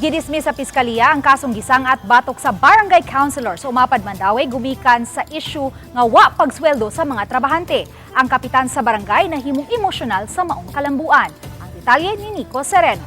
Gidismiss sa piskalya ang kasong gisang-at batok sa barangay councilor sa Umapad, Mandaue, gumikan sa issue nga wa pagsweldo sa mga trabahante. Ang kapitan sa barangay nahimong emosyonal sa maong kalambuan. Ang detalye ni Nico Sereno.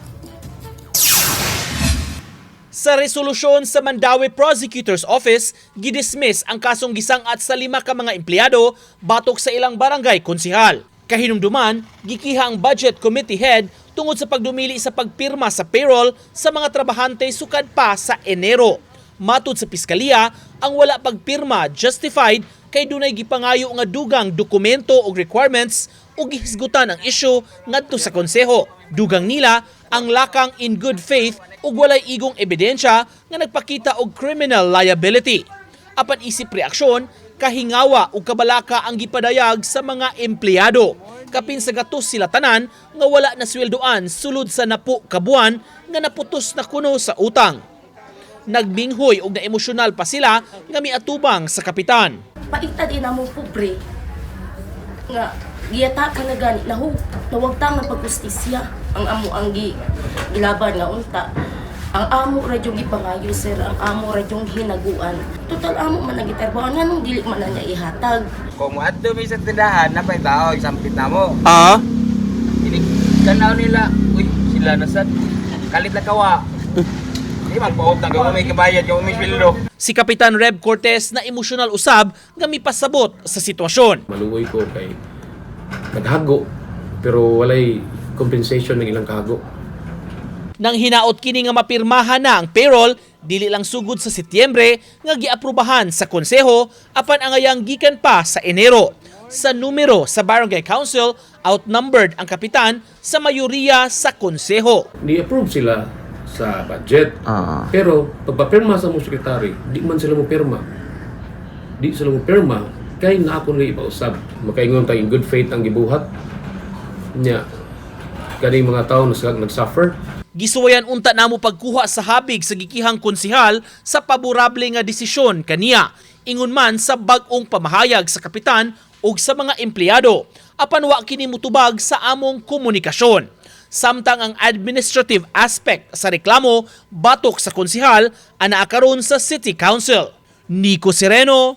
Sa resolusyon sa Mandaue Prosecutor's Office, gidismiss ang kasong gisang-at sa lima ka mga empleyado batok sa ilang barangay konsihal. Kahinumduman, gikiha ang budget committee head tungod sa pagdumili sa pagpirma sa payroll sa mga trabahante sukad pa sa Enero. Matud sa piskalya, ang wala pagpirma justified kay dunay gipangayo nga dugang dokumento o requirements ug gihisgutan ang issue ngadto sa konseho. Dugang nila, ang lakang in good faith ug walay igong ebidensya nga nagpakita og criminal liability. Apan isip reaksyon, kahingawa ug kabalaka ang gipadayag sa mga empleyado. Kapin sa gatos sila tanan nga wala na sweldoan sulod sa napo ka buwan nga naputos na kuno sa utang. Nagminghoy og naemosyonal pa sila nga miatubang sa kapitan. Paita din namo pobre nga giyata ka na gani nahu nawagtang ng paghustisya ang amo ang gi gilaban nga unta ang amo ra yung gipangayo, sir, ang amo ra yung hinaguan. Total amo man ang gitrabaho, nganong dili man na niya ihatag? Kung moadto mi sa tindahan, napay tao, sampit na mo. Ah? Ini kanaw nila, uy, sila na sad. Kalit na kawa. Di man pautang kay may kabayad, kay may sweldo. Si Kapitan Reb Cortez na emosyonal usab nga mipasabot sa sitwasyon. Maluoy ko kay naghago pero walay compensation ng ilang kahago. Nang hinaot kini nga mapirmahan na ang payroll, dili lang sugod sa Setyembre nga giaprobahan sa konseho apan angayang gikan pa sa Enero. Sa numero sa barangay council, outnumbered ang kapitan sa mayoriya sa konseho. Ni-approve sila sa budget. Pero pagpapirma sa mong sekretary, di man sila mo pirma. Di sila mo pirma kay na ako na ipausab. Makaingon tayo in good faith ang gibuhat niya. Kaning mga tao na sila nag-suffer. Gisuwayan unta namo pagkuha sa habig sa gikihang konsihal sa paborable nga desisyon kaniya. Ingon man sa bag-ong pamahayag sa kapitan ug sa mga empleyado. Apan wa kini mutubag sa among komunikasyon. Samtang ang administrative aspect sa reklamo batok sa konsihal anaa karon sa City Council. Nico Sereno,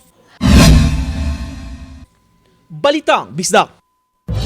Balitang Bisdak.